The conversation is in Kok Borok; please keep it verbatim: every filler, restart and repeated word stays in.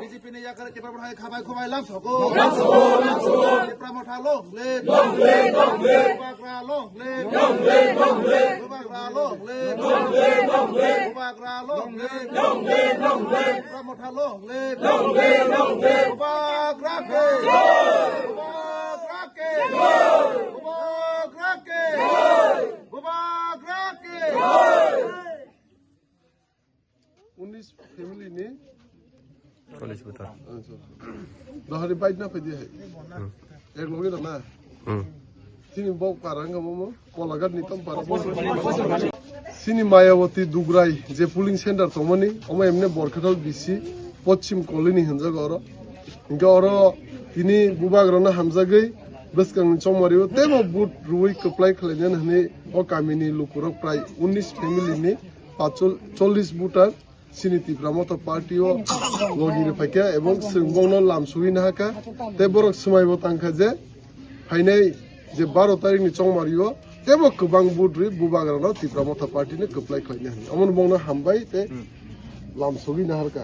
B J P ni yakar Tipra Motha khabai khubai lam soko. Lam soko, lam soko. Tipra Motha long live. Long live, long live. Bubagra long live. Long live, long live. Bubagra long live. Long live, long live. Bubagra long live. Long live, long live. Tipra Motha long live. Long live, long live. Bubagra ke. Bubagra ke. Bubagra ke. Bubagra ke. Unis family ni Chollish voter. Dohari bike na phaidi hai. Hmm. Ek loge da na. Hmm. Chini bok para nga momo, Kolagat ni tom para. Chini Mayawati Dugrai, je polling center tongmani, omo emne Borkhathal B C, Pochim Colony hinjago oro. Hingke oro tini bubagrano hamjagwi bwskangni chongmario teibo vote rwui kwplai khlainani hwnwi o kamini lukurok prai unis family ni pachol-, chollish voter chini Tipra Motha party o logi rwphaikha ebong chwng bongno lam sugwi nahakha tei borok swmaibo tangkha je phainai je baro tarikni chongmario teibo kwbang vote rwi bubagrano Tipra Motha party no kwplai khlaina hwnwi omono bongno hambai tei lam sugwi naharkha.